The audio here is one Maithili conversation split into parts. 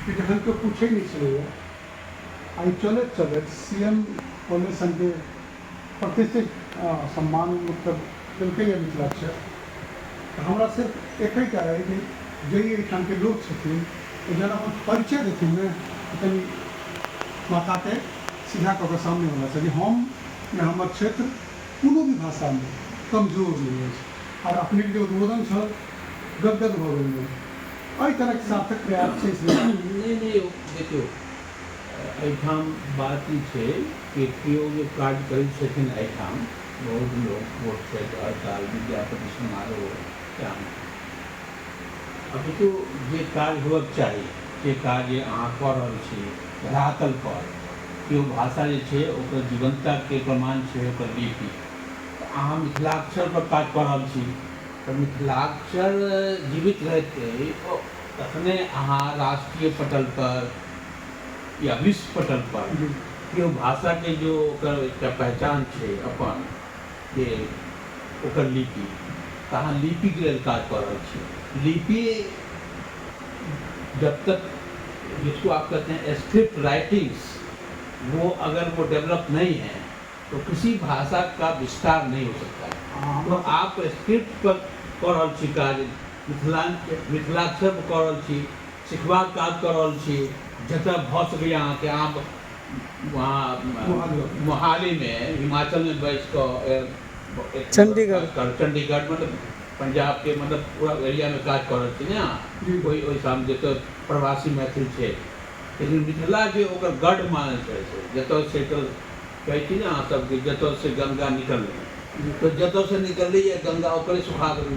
कि जखन केओ पूछै नहि छलैए, आइ चलैत चलैत सी एम कॉलेज सनके प्रतिष्ठित सम्मान मतलब देलकैए मिथिलाक्षर। तऽ हमरा सिर्फ एकहिटा रहै कि जाहि एहिठामके लोक छथिन ओ जहन अपन परिचय देथिन ने तऽ कनि माथाके सीधा कऽ कऽ सामनेवलासँ जे हम या हमर क्षेत्र कोनो भी भाषामे कमजोर नहि अछि। आर अपनेके जे उद्बोधन छल गदगद भऽ गेल मोन। एहि तरहक सार्थक प्रयास छै श्रीमान। नहि नहि यौ, देखियौ एहिठाम बात ई छै कि केओ जे काज करै छथिन एहिठाम बहुत लोक वोट छथि, हड़ताल, विद्यापति समारोह, आब देखियौ जे काज होबक चाही, जे काज अहाँ कऽ रहल छी धरातल पर, केओ भाषा जे छै ओकर जीवन्तताके प्रमाण छै ओकर लिपि। तऽ अहाँ मिथिलाक्षर पर काज कऽ रहल छी तऽ मिथिलाक्षर जीवित रहतै तखने अहाँ राष्ट्रीय पटल पर या विश्व पटल पर केओ भाषाके जो ओकर एकटा पहचान छै अपन जे ओकर लिपि, तऽ अहाँ लिपिके लेल काज कऽ रहल छी। लिपि जब तक जिसको आप कहते हैं स्क्रिप्ट राइटिंग्स, वो अगर वो डेवलप नहीं है तो किसी भाषा का विस्तार नहीं हो सकता है। तो आप स्क्रिप्ट पर कऽ रहल छी काज, मिथिलाक्षर पर कऽ रहल छी, सिखबाक काज कऽ रहल छी, जतऽ भऽ सकैए अहाँके, अहाँ वहाँ मोहालीमे हिमाचलमे बैस कऽ चंडीगढ़, चंडीगढ़ मतलब पंजाबके मतलब पूरा एरियामे काज कऽ रहल छी ने अहाँ, ओहिठाम जतऽ प्रवासी मैथिल छै। लेकिन मिथिला जे ओकर गढ़ मानल जाइ छै, जतऽ सेटल कहै छी ने अहाँ सबके जतऽ से गंगा निकललै, तऽ जतऽ से निकललैए गंगा ओकरे सुखा देबै।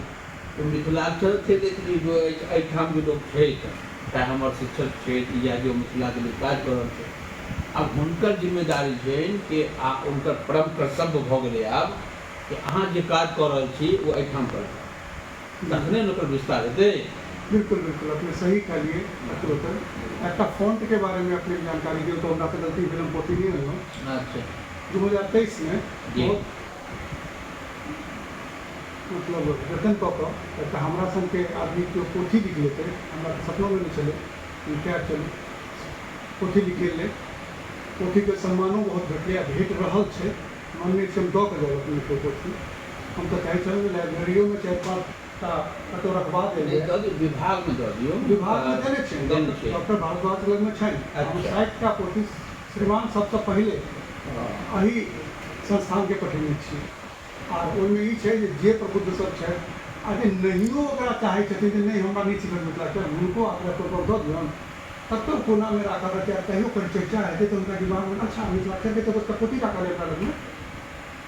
तऽ मिथिलाक्षर छै देखली जो एहिठाम जे लोक छै, चाहे हमर शिक्षक छथि या जो मिथिलाके लेल काज कऽ रहल छै, आब हुनकर जिम्मेदारी छनि कि आ हुनकर परम कर्तव्य भऽ गेलै आब कि अहाँ जे काज कऽ रहल छी ओ एहिठाम करू, तखने ने ओकर विस्तार हेतै। बिल्कुल बिल्कुल, अपने सही कहलिए। एकटा फॉन्ट के बारे में अपने जानकारी दियौ तऽ हमरा से गलती भेल, हम पोथी नहि अनलहुँ। अच्छा। 2023 में बहुत मतलब जतन कऽ कऽ एकटा हमरा सनके आदमी केओ पोथी लिख लेतै, हमरा तऽ सपनोमे नहि छलै। खैर चलू, पोथी लिखेलै, पोथीके सम्मानो बहुत भेटलै आ भेट रहल छै। मन नहि छै हम दऽ कऽ जायब अपनेके पोथी। हम तऽ चाहै छलहुँ जे लाइब्रेरियोमे चारि पाँच टा कतहु रखबा देल जाय। दऽ दियौ, विभागमे दऽ दियौ। विभागमे देने छियनि, डॉक्टर भारद्वाज लगमे छनि। हम 60 टा पोथी श्रीमान सबसँ पहिले एहि संस्थानके पठेने छी। आर ओहिमे ई छै जे जे प्रबुद्ध सब छथि आ जे नहियो ओकरा चाहै छथिन जे नहि हमरा नहि सीखत मिथिलाक्षर, हुनको आग्रह कऽ कऽ दऽ दियौन, कतहु कोनामे राखल रहतै आ कहियो परिचर्चा हेतै तऽ हुनका दिमागमे अच्छा मिथिलाक्षरके तऽ एकटा पोथी राखल अइ हमरा लगमे,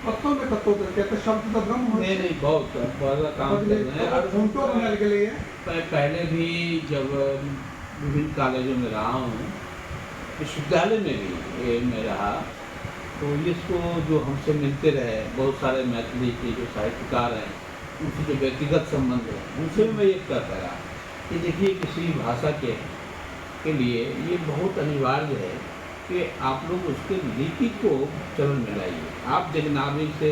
कतहु ने कतहु तऽ, किएक तऽ शब्द तऽ ब्रह्म होइ नहीं छै। नहीं, बहुत बहुत काम कर रहे हैं। ओकर फोटो बनायल गेलैए। मैं पहले भी जब विभिन्न कॉलेजों में रहा हूँ, विश्वविद्यालय में भी ये मैं रहा, तो इसको जो हमसे मिलते रहे बहुत सारे मैथिली के जो साहित्यकार हैं, उनसे जो व्यक्तिगत संबंध है, उनसे भी मैं ये कहता रहा कि देखिए किसी भाषा के लिए ये बहुत अनिवार्य है कि आप लोग उसके लिपि को चलन में लाइए। आप देवनागरी से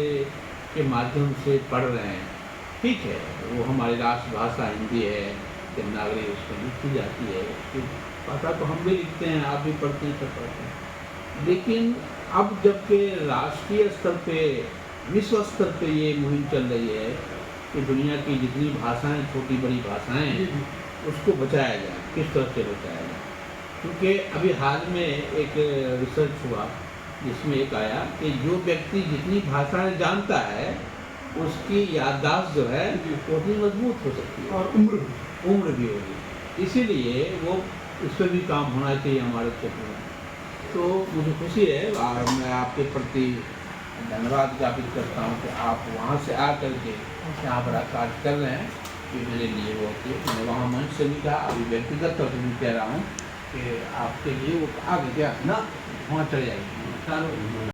के माध्यम से पढ़ रहे हैं, ठीक है, वो हमारी राष्ट्रभाषा हिंदी है, देवनागरी उसमें लिखी जाती है, उसकी भाषा तो हम भी लिखते हैं, आप भी पढ़ते हैं, सब पढ़ते हैं। लेकिन अब जबकि राष्ट्रीय स्तर पे, विश्व स्तर पे ये मुहिम चल रही है कि दुनिया की जितनी भाषाएं, छोटी बड़ी भाषाएं हैं, उसको बचाया जाए, किस तरह से बचाया जाए। क्योंकि अभी हाल में एक रिसर्च हुआ जिसमें एक आया कि जो व्यक्ति जितनी भाषाएं जानता है उसकी याददाश्त जो है उतनी मजबूत हो सकती है और उम्र भी, उम्र भी होगी। इसीलिए वो इस पर भी काम होना चाहिए हमारे क्षेत्र में। तो मुझे खुशी है और मैं आपके प्रति धन्यवाद ज्ञापित करता हूँ कि आप वहाँ से आ करके यहाँ बड़ा कार्य कर रहे हैं। ये मेरे लिए बहुत ही, मैंने वहाँ मंच से भी कहा, अभी व्यक्तिगत तौर पर भी कह रहा हूँ कि आपके लिए वो आगे क्या ना वहाँ चले जाइए।